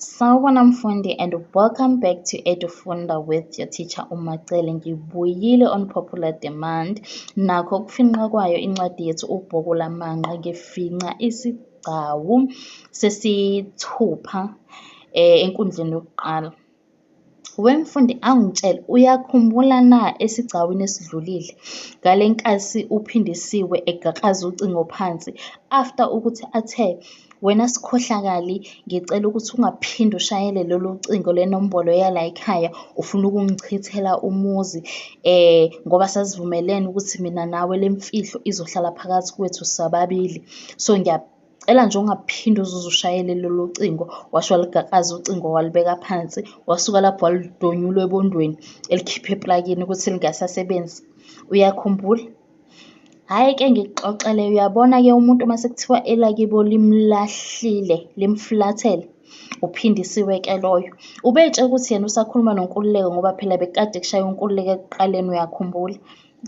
Sawubona mfundi and welcome back to EduFunda with your teacher uMacele. Ngibuyile on popular demand. Nakho ukufinqa kwayo incwadi yethu uBhoko Lamanqa ngifinqa isigcawu sesithupha enkundleni yokuqala. Wemfundi awungitshele, uyakhumbula na esigcawini esidlulile ngale nkathi uPhindisiwe egqakraza ucingo phansi after ukuthi athe, wena sikhohlakali ngicela ukuthi ungaphinde ushayele lolu cingo lenombolo yalayikhaya, ufuna ukungichithela umuzi ngoba sasivumelene ukuthi mina nawe le mfihlo izohlala phakathi kwethu sobabili. So cela nje ungaphinde uze ushayele lolu cingo. Washo walugaklaza ucingo walubeka phansi, wasuka lapho waludonyula ebondweni elikhipha eplakini ukuthi lingasasebenzi. Uyakhumbula? Hhayi-ke ngikuxoxele, uyabona-ke umuntu uma sekuthiwa elakibo limlahlile, limfulathele, uPhindisiwe-ke loyo. Ubey'tshela ukuthi yena usakhuluma noNkululeko ngoba phela bekukade kushaya uNkululeko ekuqaleni, uyakhumbula?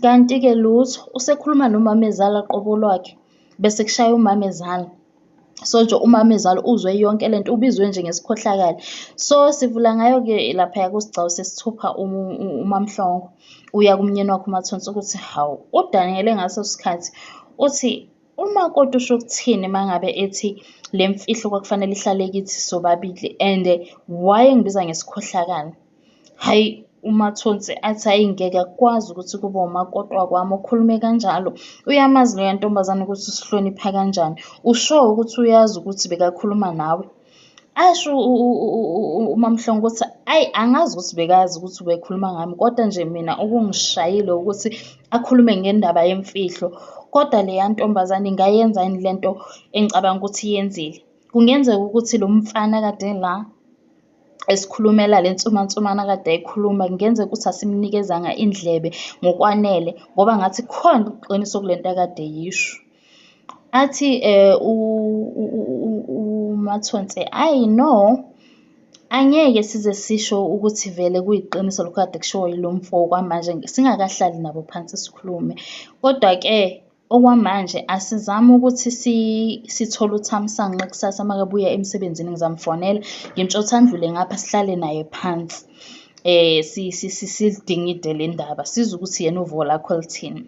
Kanti-ke lutho, usekhuluma nomamezala qobo lwakhe, bese kushaya umamezala. So nje umamezala uzwe yonke lento, ubizwe nje ngesikhohlakali. So sivula ngayo-ke laphaya kusigcawu sesithupha uMaMhlongo uya kumnyeni wakhe uMathonsi ukuthi hawu, uDaniel ngaleso sikhathi uthi umakoti usho ukuthini uma ngabe ethi le mfihlo kwakufanele ihlale kithi sobabili and why engibiza ngesikhohlakali? Hhayi, uMathonsi athi hhayi ngeke akukwazi ukuthi kube umakoti wakwami okhulume kanjalo. Uyamazi loya ntombazane ukuthi usihlonipha kanjani. Usho ukuthi uyazi ukuthi bekakhuluma nawe. Asho uMaMhlongo ukuthi ayi angazi ukuthi bekazi ukuthi ubekhuluma ngami kodwa nje mina okungishayile ukuthi akhulume ngendaba yemfihlo. Kodwa leya ntombazane ingayenza yini le nto engicabanga ukuthi iyenzile? Kungenzeka ukuthi lo mfana kade la esikhulumela le nsumansumane akade ayikhuluma, kungenzeka ukuthi asimnikezanga indlebe ngokwanele ngoba ngathi kukhona iqiniso kule nto akade eyisho. Athi uMathonsi, ayi no, angeke size sisho ukuthi vele kuyiqiniso lokhu kade kushiwo yilo mfo kwamanje singakahlali nabo phansi sikhulume. Kodwa-ke Okwamanje asizame ukuthi sithole uThamsanqa kusasa makabuya emsebenzini ngizamfonela ngimtshele ukuthi andlule ngapha sihlale naye phansi silidingide le ndaba sizwe ukuthi yena uvo lakho lithini.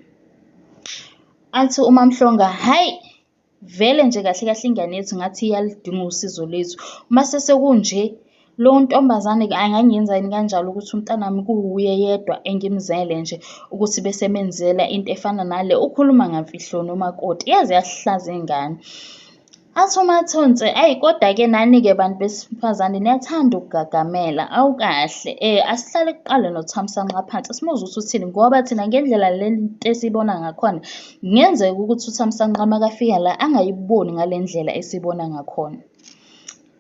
Athi uMaMhlonga, hhayi vele nje kahle kahle ingane yethu ngathi iyaludinga usizo lwethu. Mase sekunje Lo ntombazane angangenza yini kanjalo ukuthi umntanami kuwuye yedwa engimzele nje ukuthi bese emenzela into efana nale, ukhuluma ngamfihloni umakoti, yaze yasihlaza ingane. Athi uMathonsi, ayi kodwa-ke nani-ke bantu besifazane niyathanda ukugagamela, awukahle. Asihlale kuqala noThamsanqa phansi simuzwe ukuthi uthini ngoba thina ngendlela le nto esiyibona ngakhona, kungenzeka ukuthi uThamsanqa makafika la angayiboni ngale ndlela esiyibona ngakhona.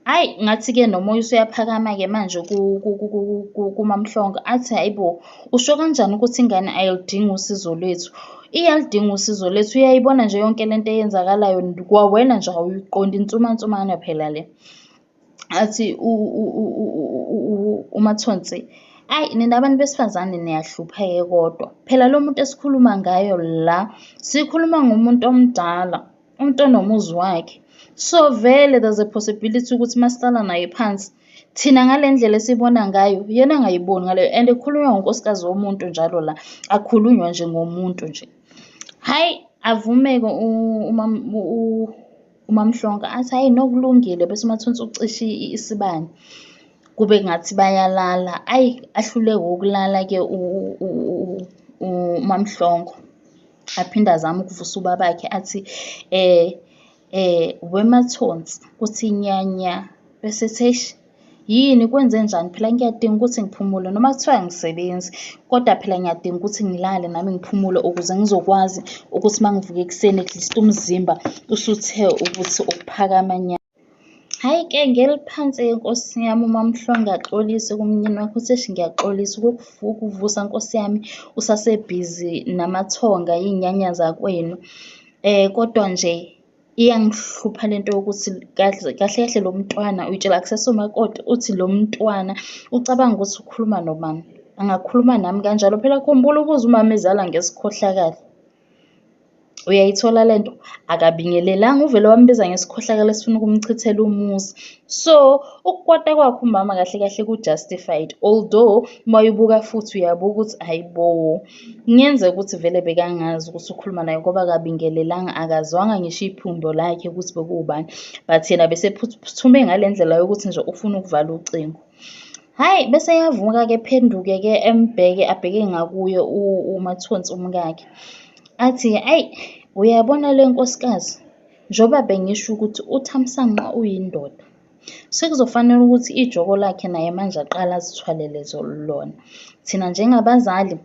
Hhayi, ngathi-ke nomoya usuyaphakama-ke manje kuMaMhlongo, athi hhayi bo, usho kanjani ukuthi ingane ayiludingi usizo lwethu? Iyaludinga usizo lwethu, uyayibona nje yonke le nto eyenzakalayo kwawena nje awuyiqondi, insumansumane phela le. Athi uMathonsi, ayi nina abantu besifazane niyahlupheka kodwa. Phela lo muntu esikhuluma ngayo la, sikhuluma ngomuntu omdala. Umuntu onomuzi wakhe. So vele there's a possibility ukuthi masihlala naye phansi, thina ngale ndlela esibona ngayo, yena angayiboni ngaleyo and kukhulunywa ngonkosikazi womuntu njalo la, akukhulunywa nje ngomuntu nje. Hhayi, avume-ke uMaMhlongo athi hhayi no kulungile bese uMathonsi ucisha isibani. Kube ngathi bayalala, ayi ahluleke ukulala-ke uMaMhlongo. Aphinde azame ukuvusa ubabakhe athi weMathonsi kuthi nya nya bese ethi eish yini kwenzenjani phela ngiyadinga ukuthi ngiphumule noma kuthiwa angisebenzi kodwa phela ngiyadinga ukuthi ngilale nami ngiphumule ukuze ngizokwazi ukuthi uma ngivuka ekuseni at least umzimba usuthe ukuthi ukuphakama nyana. Hhayi-ke ngeliphansi-ke nkosi yami uMaMhlongo axolise kumnyeni wakhe uthi eish ngiyaxolisa ukukuvusa nkosi yami usasebhizi namathonga iy'nyanya zakwenu. Kodwa nje iyangihlupha lento yokuthi kahle kahle lo mntwana uyitshela akusese umakoti uthi lo mntwana ucabanga ukuthi ukhuluma nobani, angakhuluma nami kanjalo. Phela khumbula ubuze umamezala ngesikhohlakali. Uyayithola lento? Akabingelelanga, uvele wambiza ngesikhohlakali esifuna ukumchithela umuzi. So, ukukwata kwakhe umama kahle kahle ku-justified, although uma uyibuka futhi uyabuka ukuthi hhayi bo, kungenzeka ukuthi vele bekangazi ukuthi ukhuluma naye ngoba akabingelelanga, akazwanga ngisho iphimbo lakhe ukuthi bekuwubani, but yena besephuthume ngale ndlela yokuthi nje ufuna ukuvala ucingo. Hhayi, bese eyavuka-ke ephenduke-ke embheke abheke ngakuye uMathonsi umkakhe. Athi, ayi, uyabona le nkosikazi, njengoba bengisho ukuthi uThamsanqa uyindoda, sekuzofanele ukuthi ijoko lakhe naye manje aqale azithwalele lona. Thina njengabazali,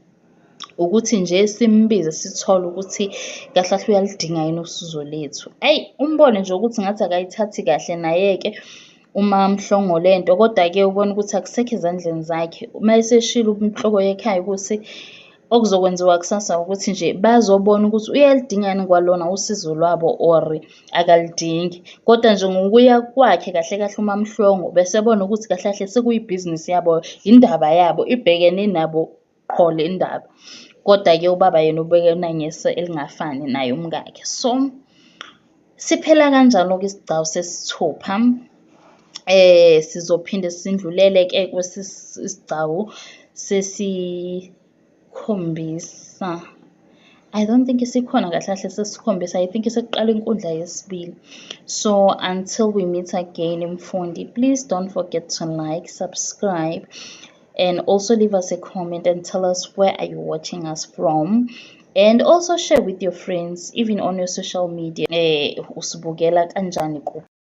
ukuthi nje simbize sithole ukuthi kahle kahle uyaludinga yini usizo lethu. Eyi, umbone nje ukuthi ngathi akayithathi kahle naye-ke uMaMhlongo lento, kodwa-ke ubona ukuthi akusekho ezandleni zakhe. Uma eseshilo inhloko yekhaya ukuthi okuzokwenziwa kusasa ukuthi nje bazobona ukuthi uyaludinga yini kwalona usizo lwabo or akaludingi. Kodwa nje ngokuya kwakhe kahle kahle uMaMhlongo besebona ukuthi kahle kahle sekuyibhizinisi yabo, indaba yabo ibhekene nabo qho le ndaba. Kodwa-ke ubaba yena ubekena ngeso elingafani naye umkakhe. So, siphela kanjalo-ke isigcawu sesithupha. Sizophinde sindlulele-ke kwesigcawu sesikhombisa. I don't think isikhona kahle kahle sesikhombisa, I think sekuqala inkundla yesibili. So until we meet again, mfundi, please don't forget to like, subscribe, and also leave us a comment and tell us where are you watching us from. And also share with your friends, even on your social media. Usibukela kanjani kuphi?